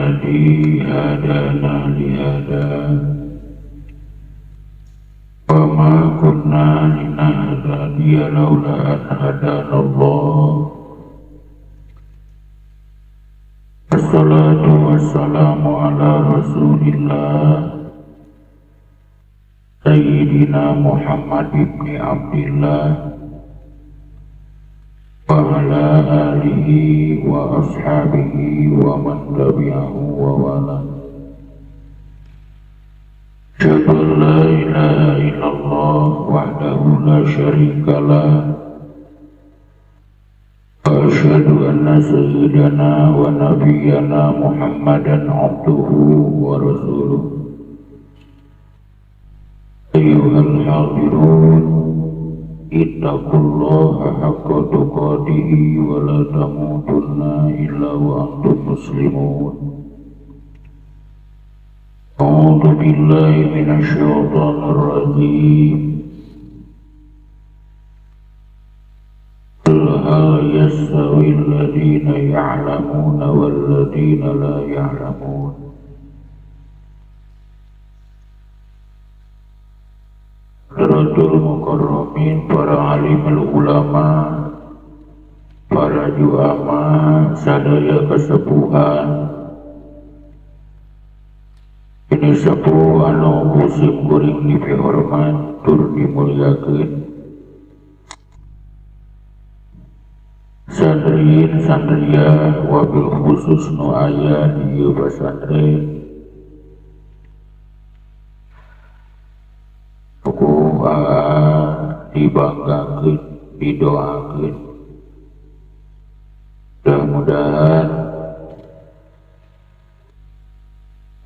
Alladzi hadana lihada wa ma kunna linahtadiya laula an hadana Allah. Assalatu wassalamu ala Rasulillah Sayyidina Muhammad ibn Abdillah wa ala alihi wa ashabihi wa man tabi'ahu wa wala. Asyhadu an la ilaha illallah wahdahu la syarika lah wa asyhadu anna sayyidana wa nabiyyana Muhammadan abduhu wa rasuluh. Ayyuhal hadirun, ittaqullaha haqqa tuqatihi wa la tamutunna illa wa antum muslimun. A'udzu billahi minasy syaithanir rajim. Qul hal yastawi alladziina ya'lamuna wal ladziina la ya'lamun. Hadratul Mukarramin, para alim ulama, para juama, sadaya kesepuhan. Ini sepuh anu musim kuring dipihormat tur dimuliakeun. Santriin santria wabil khusus nu aya di ieu pasantren. Ku dibanggakeun, didoakeun. Mudah-mudahan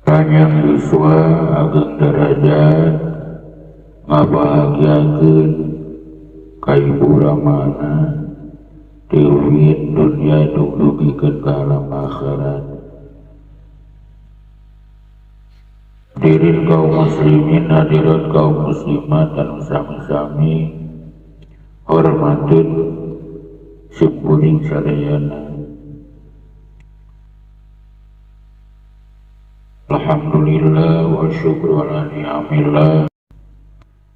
panjang yuswa, ageng derajat, ngabahagiakeun ka ibu ramana, tiwin dunia dugdugikeun ka alam akhirat. Hadirin kaum muslimin, hadirat kaum muslimat anu sami-sami hormateun simkuring sadayana. Alhamdulillah wa syukru ala ni'amillah.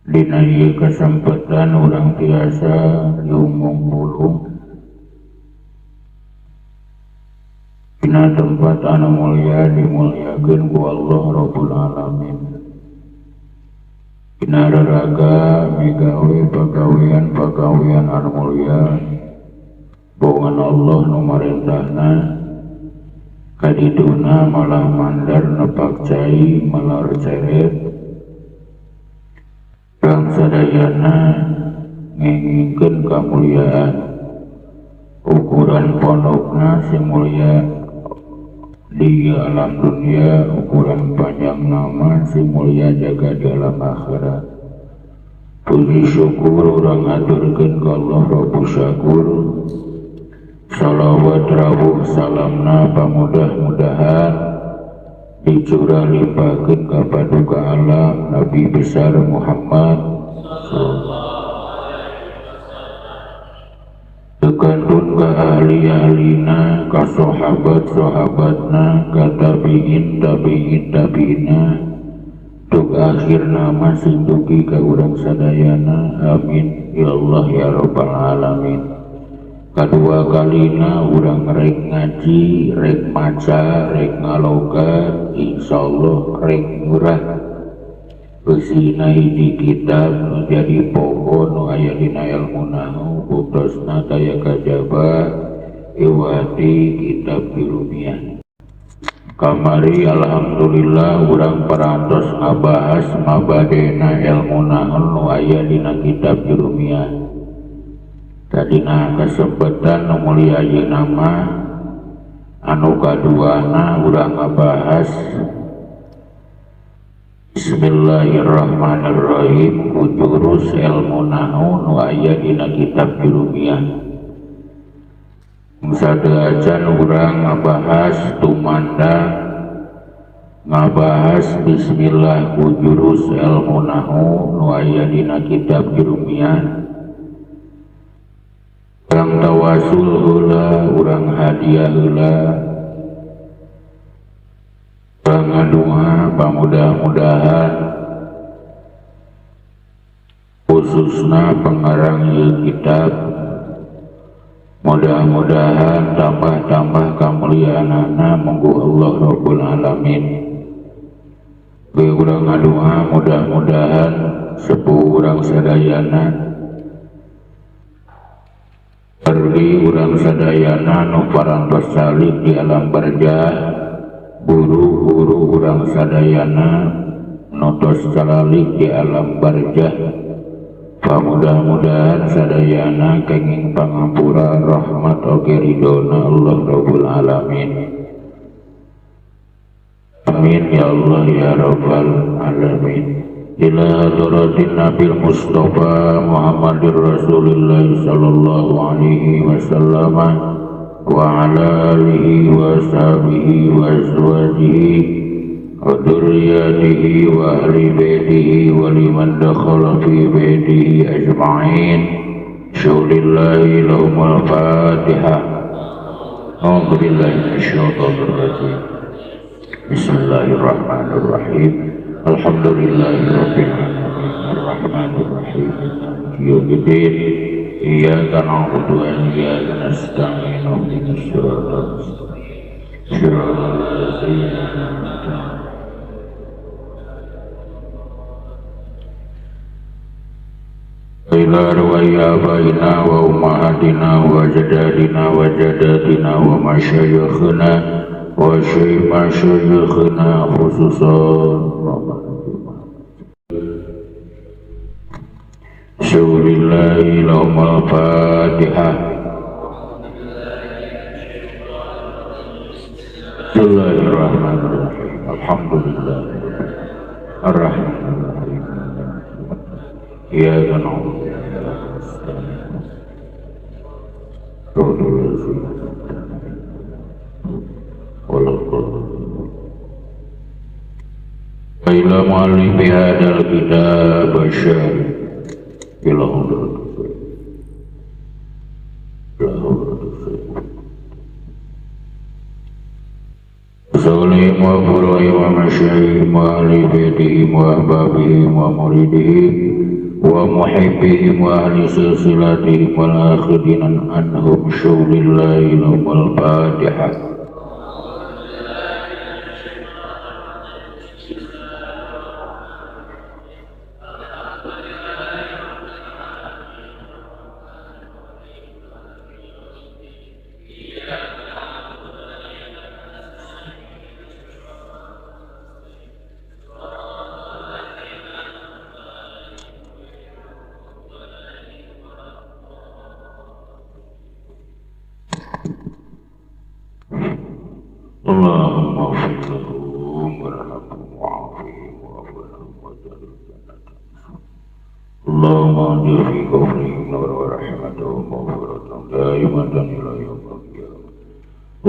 Dina ieu kasempatan urang tiasa diumum pulung dina tempat anu mulia dimuliakeun ku Allah Rabbul Alamin. Dina raraga migawe pagawean-pagawean anu mulia, bongan Allah nu marentahna, kadiduna malah mandar nepak cai malar ceret. Urang sadayana ngengingkeun kamuliaan, ukuran pondokna sing mulia di alam dunia, ukuran panjang nama si mulia jaga di alam akhirat. Puji syukur urang aturkeun ka Allah Rabbus Syakur. Salawat rawuh salamna pamudah-mudahan dicurah limpahkeun ka paduka alam Nabi besar Muhammad tekantun ka ahli-ahlina, ka sahabat-sahabatna, ka tabi'in tabi'in tabi'ina, tuk akhirna masing dugi ka urang sadayana. Amin ya Allah ya Rabbal Alamin. Kadua kalina urang rek ngaji, rek maca, rek ngalogat, insyaallah rek murah. Eusina hiji kitab nu jadi pokok nu aya dina ilmu nahwu, buktosna taya kajaba iwati kitab Jurumiyah. Kamari alhamdulillah urang parantos ngabahas mabadena ilmu nahwu nu aya dina kitab Jurumiyah. Tadina kesempatan nu mulia ayeuna mah anu kaduana urang ngabahas Bismillahirrahmanirrahim ku jurus ilmu nahwu nu aya dina kitab Jurumiyah. Sadeu acan urang ngabahas tumandang ngabahas bismillah ku jurus ilmu nahwu nu aya dina kitab Jurumiyah. Urang tawasul heula, urang hadiah heula. Pangadua pamudah-mudahan khususna pengarang ieu kitab mudah-mudahan tambah-tambah kamuliaanana munggu Allah Rabbul Alamin. Ge urang ngadua mudah-mudahan sepuh urang sadayana pergi urang sadayana nu parantos salik di alam barzah, guru-guru urang sadayana nu tos salalik di alam barzah. Mudah-mudahan sadayana kenging pangampura rahmat oge ridona Allah Rabbul Alamin. Amin ya Allah ya Rabbal Alamin. Ila hadratin Nabil Mustafa Muhammadir Rasulullah sallallahu alaihi wasallam wa ala alihi wa sahbihi wa azwajihi wa dzurriyyatihi wa ahli baitihi wa liman dakhala fi baitihi ajma'in. Syulillahi lahumul Fatihah. A'udzu billahi minasyaitonir rajim. Bismillahirrahmanirrahim. Alhamdulillahi rabbil alamin arrahmanir rahim maliki yaumiddin. Iyyaka na'budu wa iyyaka nasta'in. Ihdinas siratal mustaqim. Siratal ladzina an'amta alaihim ila arwahi abaina wa ummahatina wa ajdadina wa jadatina wa masyayikhina wa masyayikhina khususan Syulillahi lahumul Fatihah. Bismillahirrahmanirrahim. Alhamdulillah arrahmanirrahim. Iyyaka na'budu wa iyyaka nasta'in. Ila mu'allifi hadzal kitab asyari ila Salim wa furu'i wa masyayihim wa ahli baitihim wa ahbabihim wa muridihim wa muhibbihim wa ahli silsilatihim wal akhidina anhum syulillahi lahumul Fatihah. Allahumma ighfir lahum warhamhum wa'afihim wa'fu anhum waj'alhum jannatan. Allahumma anzil fi qabrihim nuran wa rahmatan wa maghfiratan daimatan ila yaumil qiyamah.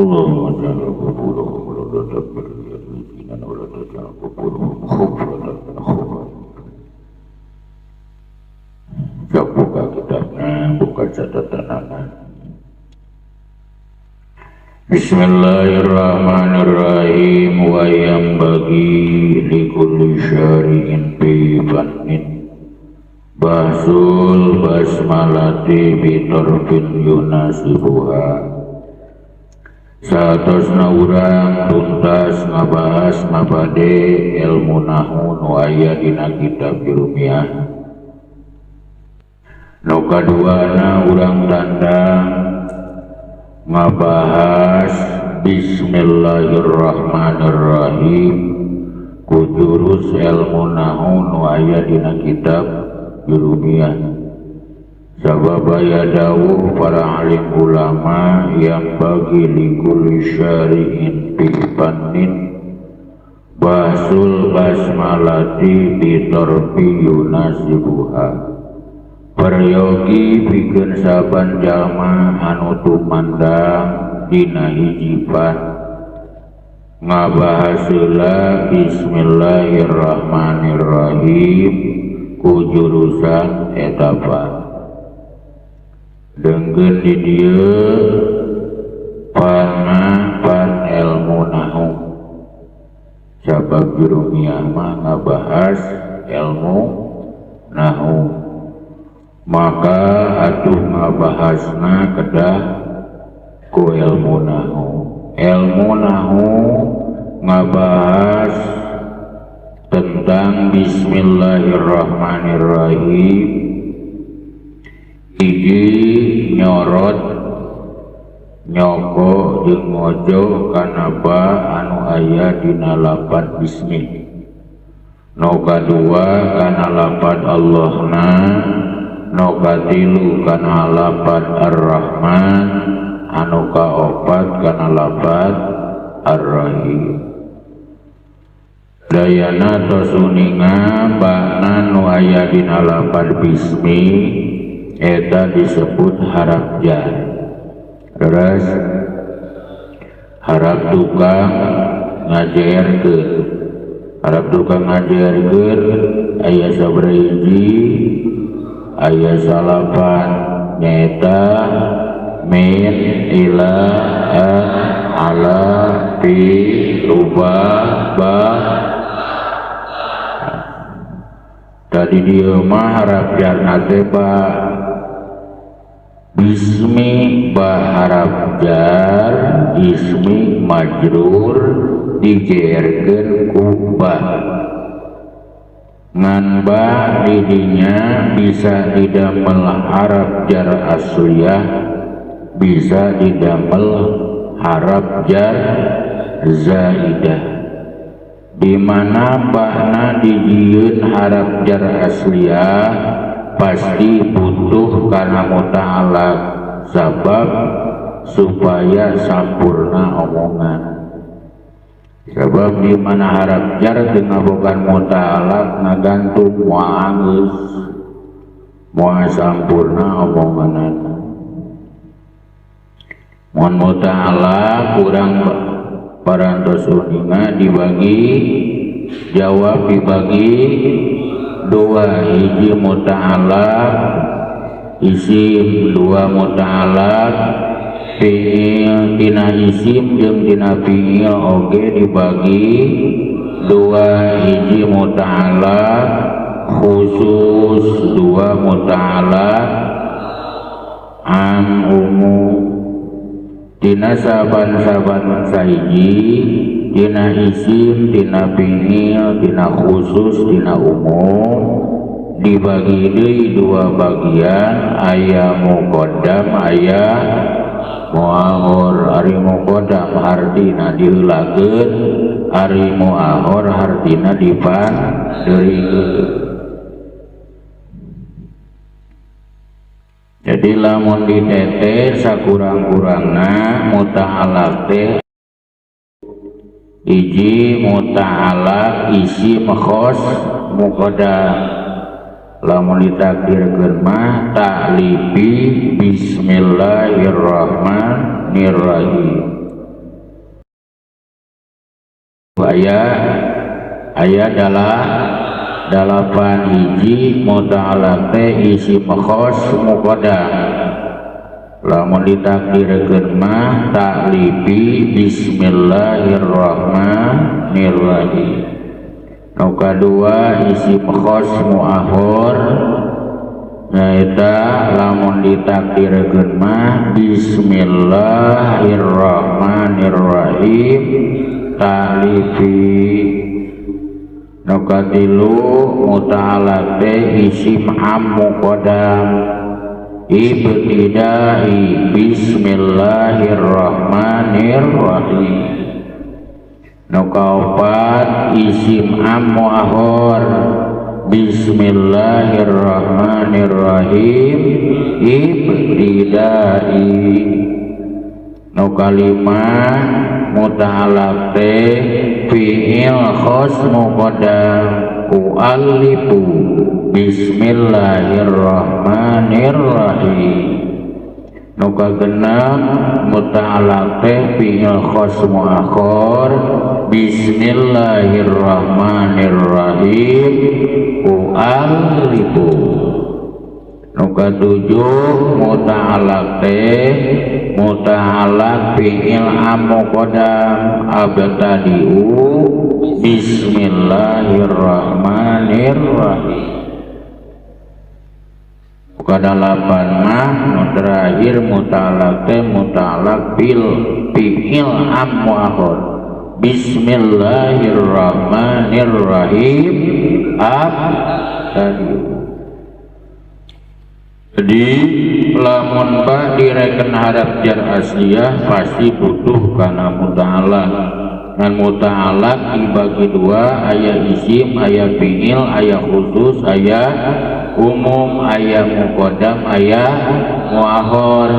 Allahumma ij'al quburahum rawdatan min riyadil jinan wa la taj'al quburahum hufratan min hufar. Buka kitabnya, buka catatanana. Bismillahirrahmanirrahim. Wa yanbaghi likulli syari'in bi fannin bahsul basmalati bi tarfin yunasibuha. Saatosna urang tuntas ngabahas mabade ilmu nahu nu aya dina kitab Jurumiyah. Nu kaduana urang tandang ngabahas Bismillahirrahmanirrahim ku jurus ilmu nahu nu aya dina kitab Jurumiyah. Sabab aya dawuh para alim ulama yang bagi likulli syari'in bi fannin bahsul basmalati bi tarfi yunasibuha. Peryogi pikeun saban jalma anu tumandang dina hiji pan ngabahas heula Bismillahirrahmanirrahim ku jurusan eta pan. Dengkeun di dieu pana pan ilmu nahu. Jurumiyah mah ngabahas ilmu nahwu. Maka atuh ngabahasna kedah ku ilmu nahwu. Ilmu nahwu ngabahas tentang bismillahirrahmanirrahim. Hiji nyorot nyoko jeung ngojo kana ba anu aya dina lapad bismi. Nu kadua kana lapad Allahna, nu katilu kana lapad Ar-Rahman, anu kaopat kana lapad Ar-Rahim. Dayana tos uninga ba'na nu aya dina lapad bismi eta disebut harap jar. Terus harap tukang ngajerkeun, harap tukang ngajerkeun aya sabaraha hiji, aya salapan, nyaeta min, ila, an, ala, fi, ruba, ba. Tadi dieu mah harap jarna teh ba bismi, ba harap jar ismi majrur dijerkeun ku ba. Ngan ba didinya bisa didamel harap jar asliyah, bisa didamel harap jar zaidah. Di mana ba'na dijieun harap jar asliyah pasti butuh kana muta'alaq sabab supaya sampurna omongan. Sebab di mana harap jar teu ngabogaan muta'alaq ngagantung moal anggeus, moal sampurna omonganana. Mun muta'alaq kurang parantos uninga dibagi jawab dibagi dua, hiji muta'alaq isim, dua muta'alaq fi'il. Tina isim jeung tina fi'il oge dibagi dua, hiji muta'alaq khusus, dua muta'alaq am umum. Tina saban-saban sahiji, tina isim, tina fi'il, tina khusus, tina umum dibagi deui dua bagian, aya muqaddam, aya muakhir. Ari muqaddam hartina diheulakeun, ari muakhir hartina dipandeurikeun. Jadi lamun ditete sakurang-kurangna muta'alaq teh hiji muta'alaq isim khos muqaddam. Lamun ditakdirkeun mah ta'lifi bismillahirrahmanirrahim. Aya adalah dalapan hiji muta'alaq teh isim khos muqaddam. Lamun ditakdirkeun mah ta'lifi bismillahirrahmanirrahim. Nu kadua isim khos muakhir nyaeta lamun ditakdirkeun mah bismillahirrahmanirrahim ta'lifi. Nu katilu muta'alaq teh isim am muqaddam ibtidai bismillahirrahmanirrahim. Nu kaopat isim am muakhir bismillahirrahmanirrahim ibtidai. Nu kalima muta'alaq teh fi'il khos muqaddam u'allifu bismillahirrahmanirrahim. Nu kagenep muta'alaq teh fi'il khos muakhir bismillahirrahmanirrahim u'allifu. Nu Katujuh muta'alaq teh muta'alaq fi'il muqaddam abtadi'u bismillahirrahmanirrahim. Kadalapan mah nu terakhir muta'alaq teh muta'alaq bil fi'il muakhir bismillahirrahmanirrahim abtadi'u. Jadi lamun ba direken harap jar asliyah pasti butuh kana muta'alaq. Ngan muta'alaq dibagi dua, aya isim, aya fi'il, aya khusus, aya umum, aya muqaddam, aya muakhir.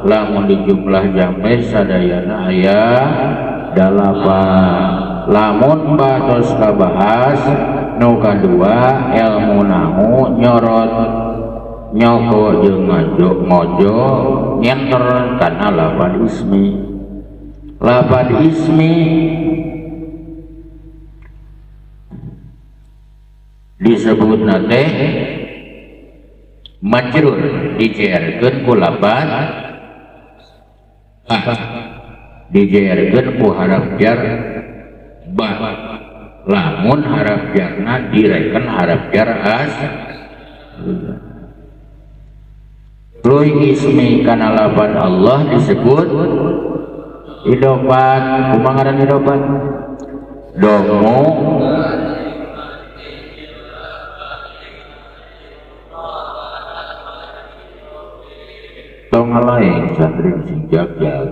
Lamun dijumlah jameh sadayana aya 8. Lamun ba tos kabahas nu kadua ilmu nahu nyorot nyoko jeung ngojo nyenter kana lapan ismi. Lapan ismi disebutna teh majrur dijerkeun ku lapan ba, dijerkeun ku harap jar ba. Lamun harap jarna direken harap jar as. Lui ismi kana lapan Allah disebut idofat. Kumaha ngaran idofat? Domo tong lain santri sing jagjag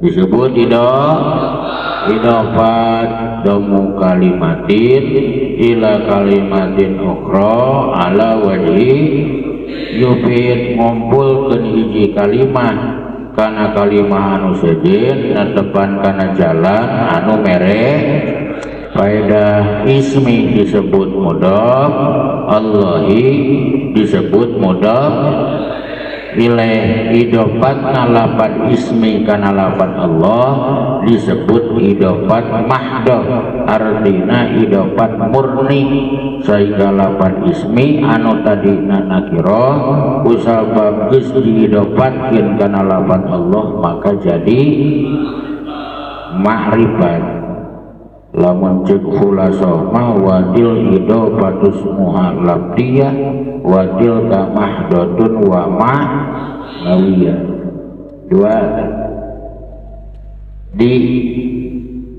disebut idofat domu kalimatin ila kalimatin ukhra ala wajhi yufid ngumpulkeun hiji kalimah kana kalimah anu sejen netepan kana jalan anu mere faedah. Ismi disebut mudhaf, Allahi disebut mudhaf ilaih. Idofat lapan ismi kana lapan Allah disebut idofat mahdoh, artina idofat murni, sehingga lapan ismi anu tadina nakirah kusabab geus diidofatkeun kana lapan Allah maka jadi ma'rifat. Lamun ceuk khulasah mah wadil idofatus muha labdiyah wadil ka mahdotun wa ma'nawiyah. Dua di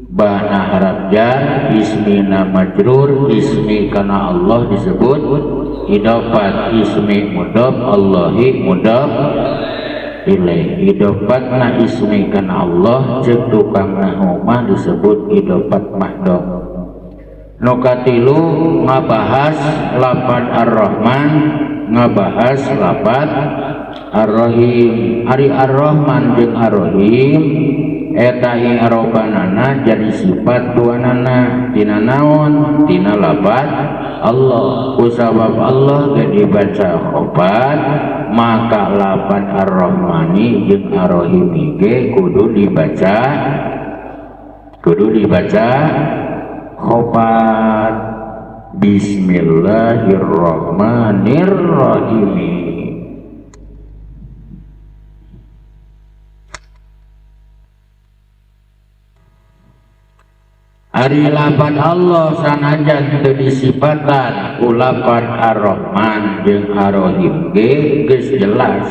bana harap jar ismina majrur, ismi kana Allah disebut idofat, ismi mudhaf Allahi mudhaf ilaih. Idofatna ismi kana Allah ceuk tukang nahu mah disebut idofat mahdoh. Nu katilu ngabahas lapan Ar-Rahman, ngabahas lapan Ar-Rahim. Ari Ar-Rahman jeung Ar-Rahim eta i'robanana jadi sifat duanana tina naon? Tina lapan Allah. Kusabab Allah ge dibaca khobat maka lapan Ar-Rahmani jeung Ar-Rahimi ge kudu dibaca khobat. Bismillahirrahmanirrahim. Ari lapan Allah sanajan teu disifatan ku lapan Ar-Rahman jeung Ar-Rahim ge geus jelas.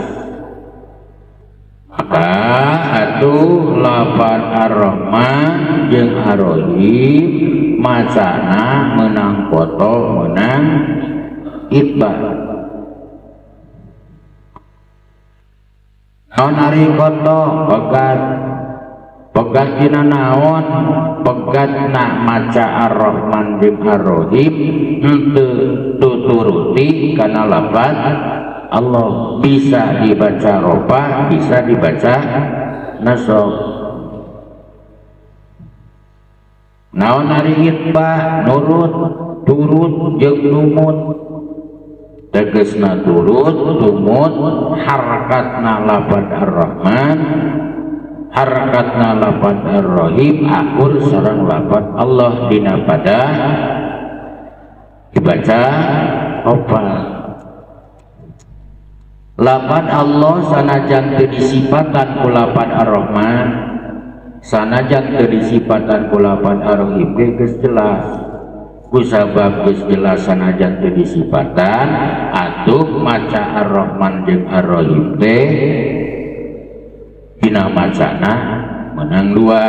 Maka atuh lapan Ar-Rahman jeung Ar-Rahim macana menang foto menang itbah. Naon ari foto pegat pegat dina naon? Pegat na maca Ar-Rahman jeung Ar-Rahim henteu tuturuti kana lafaz Allah. Bisa dibaca rofa, bisa dibaca nasab. Naon ari itbah? Nurut, turut jeung numut. Tegasna turut, tumut, harakatna lafaz Ar-Rahman, harakatna lafaz Ar-Rahim akur sareng lafaz Allah dina pada dibaca opat. Lapan Allah sanajan teu disipatan ku lapan Ar-Rahman, sanajan teu disipatan ku lapan Ar-Rahim ge geus jelas. Kusabab geus jelas sanajan teu disipatan, atuh maca Ar-Rahman jeung Ar-Rahim teh dina macana menang dua.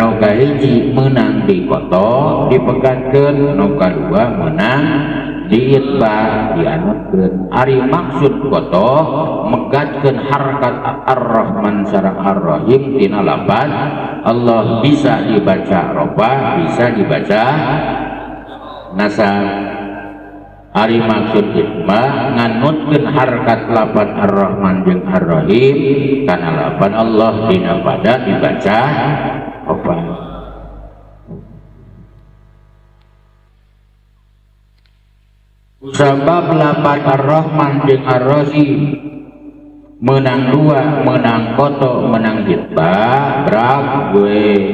Nu kahiji menang di koto dipegatkeun, nu kadua menang diitbah dianutkeun. Ari maksud koto megatkeun harkat Ar-Rahman sareng Ar-Rahim tina lapan Allah, bisa dibaca rofa, bisa dibaca nasab. Ari maksud itbah nganutkeun harkat lapan Ar-Rahman jeung Ar-Rahim kana lapan Allah dina pada dibaca rofa. Sabab lapan Ar-Rahman jeung Ar-Rahim menang dua, menang koto, menang itbah, berak gue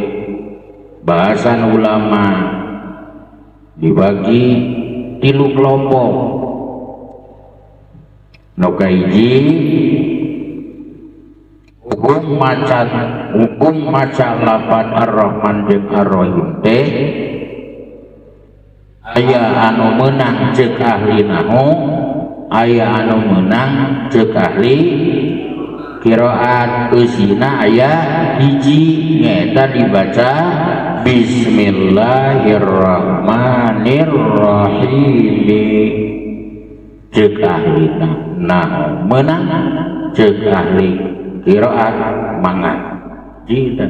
bahasan ulama dibagi tilu kelompok. Nu kahiji hukum maca lapan Ar-Rahman jeung Ar-Rahim teh aya anu meunang ceuk ahli nahu, aya anu meunang ceuk ahli qiraat. Eusina aya hiji nyaeta dibaca Bismillahirrahmanirrahim. Ceuk ahli nahu meunang, ceuk ahli qiraat mangga. Jita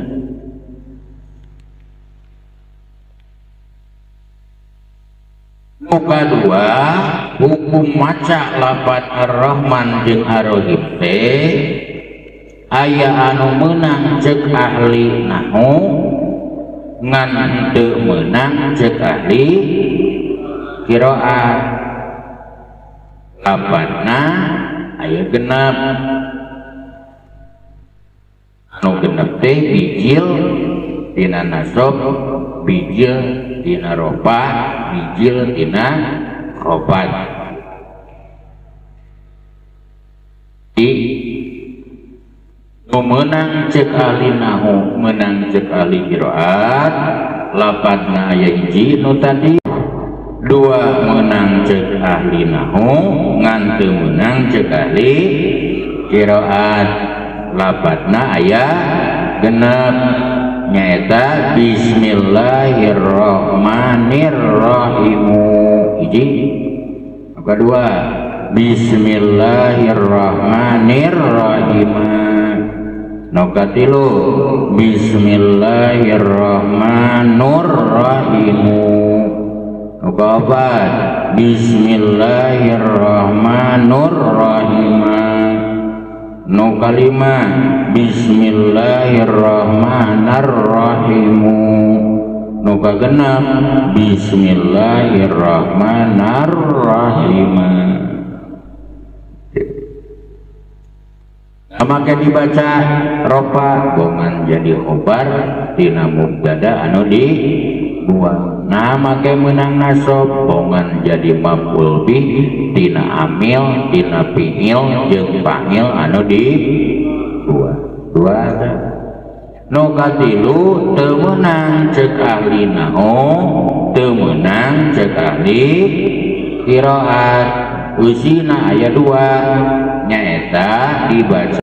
nu kadua hukum maca lapan Ar-Rahman jeung Ar-Rahim teh aya anu meunang ceuk ahli nahu ngan teu meunang ceuk ahli qiraat. Lapanna aya genep, anu genep teh bijil tina nasab, bijil tina rofa, bijil tina khobat. Di nu meunang ceuk ahli nahu, meunang ceuk ahli qiraat, lapatna aya hiji nu tadi. Dua meunang ceuk ahli nahu ngan teu meunang ceuk ahli qiraat, lapatna aya genep nyaeta Bismillahirrahmanirrahim. Hiji. Kedua Bismillahirrahmanirrahim. Nu katilu Bismillahirrahmanirrahim. Nu kaopat Bismillahirrahmanirrahim. Nu kalima Bismillahirrahmanirrahim. Nu kagenep Bismillahirrahmanirrahim. Maka dibaca rofa bongan jadi khobar tina mubtada anu dibuang. Nah make meunang nasab bongan jadi maf'ul bih tina amil tina fi'il jeung fa'il anu dibuang. Dua ada. Nu katilu teu meunang ceuk ahli nahu, teu meunang ceuk ahli qiraat. Usina aya dua nyaeta dibaca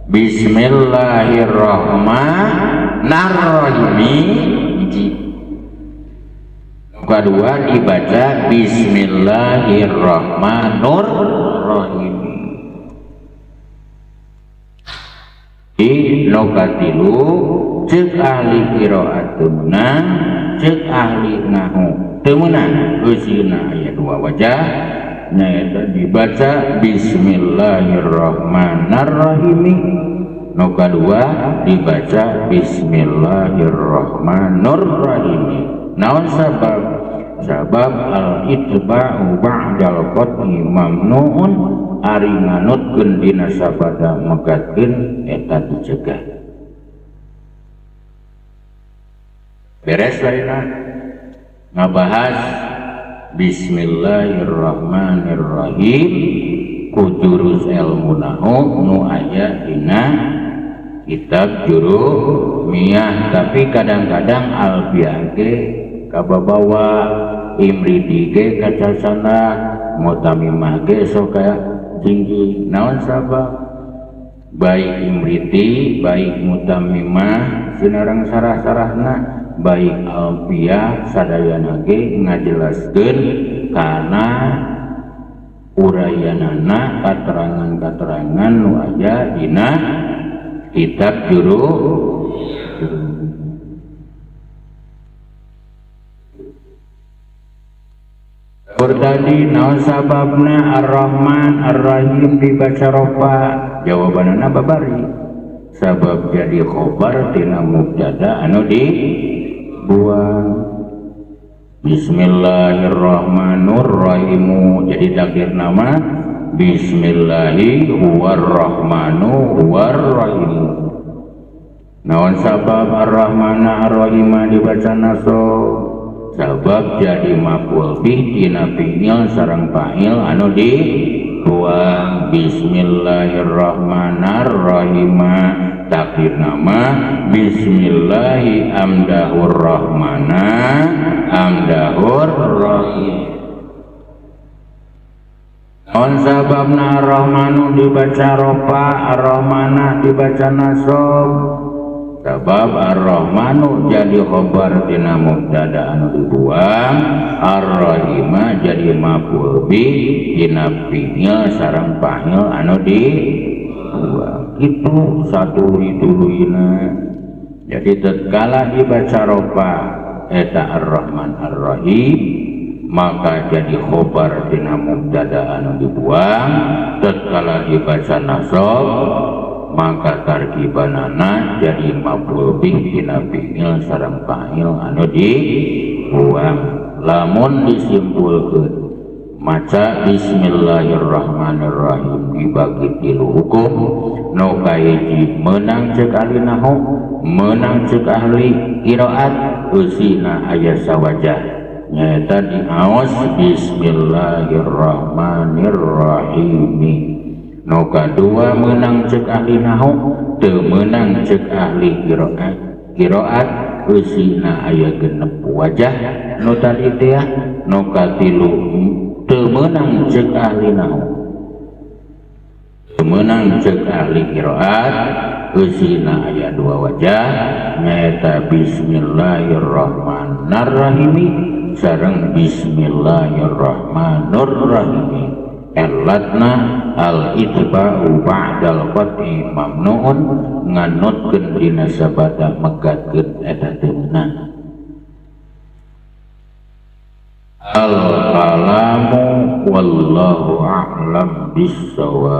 Bismillahirrahmanirrahim. Hiji. Kedua dibaca Bismillahirrahmanirrahim. Di nu katilu ceuk ahli qiraat teu meunang, ceuk ahli nahu teu meunang. Eusina aya dua wajah nyaeta dibaca Bismillahirrahmanirrahim. Nu kadua dibaca Bismillahirrahmanirrahim. Naon sabab? Sabab al-itba'u ba'dal qat'i mamnu'un, ari nganutkeun dina sabada megatkeun eta dicegah. Beres lainna ngabahas Bismillahirrahmanirrahim ku jurus ilmu nahu nu aya dina kitab Jurumiyah. Tapi kadang-kadang alfiah ge kababawa, imriti ge kacasana, mutamimah ge sok jingjing. Naon sabab? Baik imriti, baik mutamimah sinareng sarah-sarahna, baik alfiah sadayana ge ngajelaskeun kana urayanana katerangan-katerangan nu aya dina kitab juru. Tadi naon sababna Ar-Rahman Ar-Rahim dibaca rofa? Jawabanana babari, sabab jadi khobar tina mubtada anu dibuang. Bismillahirrahmanirrahim, jadi takdir nama Bismillahi huwarrahmanu huwarrahim. Naon sabab Ar-Rahmana Ar-Rahima dibaca nasab? Sabab jadi maf'ul bih tina fi'il sareng fa'il anu dibuang. Bismillahirrahmanirrahim, takdir nama Bismillahi amdahur rahmana amdahur rahim. On sababna Ar-Rahmanu dibaca rofa, Ar-Rahmana dibaca nasab? Sabab Ar-Rahmanu jadi khobar tina mubtada anu dibuang, Ar-Rahima jadi maf'ul bih tina fi'il sareng fa'il anu dibuang. Itu satuluy-tuluyna. Jadi tatkala dibaca rofa eta Ar-Rahman Ar-Rahim, maka jadi khobar tina mubtada anu dibuang. Tatkala dibaca nasab, maka tarkibanana jadi maf'ul bih tina fi'il sareng fa'il anu dibuang. Lamun disimpulkeun maca Bismillahirrahmanirrahim dibagi tilu hukum. Nu kahiji meunang ceuk ahli nahu, meunang ceuk ahli qiraat, eusina aya sawajah nyaeta diaos Bismillahirrahmanirrahim. Nu kadua meunang ceuk ahli nahu, teu meunang ceuk ahli qiraat. Qiraat eusina aya genep wajah nu tadi teh. Nu katilu teu meunang ceuk ahli nahu, teu meunang ceuk ahli qiraat, eusina aya dua wajah nyaeta Bismillahirrahmanirrahim sareng Bismillahirrahmanirrahim. Elatna al-itba'u ba'dal qat'i mamnu'un, nganutkeun dina sabada megatkeun eta teu meunang. Al-kalamu wallahu a'lam bissawab.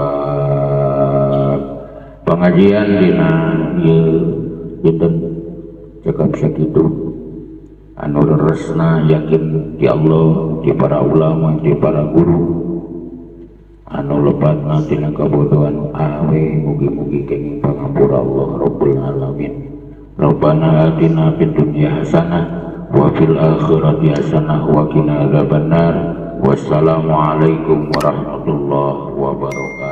Pengajian dina ieu dinten cekap sakitu. Anu leresna yakin di Allah, di para ulama, di para guru. Anu lepatna tina kabodohan awe, mugi-mugi kenging pangapura Allah Rabbul Alamin. Rabbana atina fid dunya hasanah wa fil akhirati hasanah wa qina adzabannar. Wassalamualaikum warahmatullahi wabarakatuh.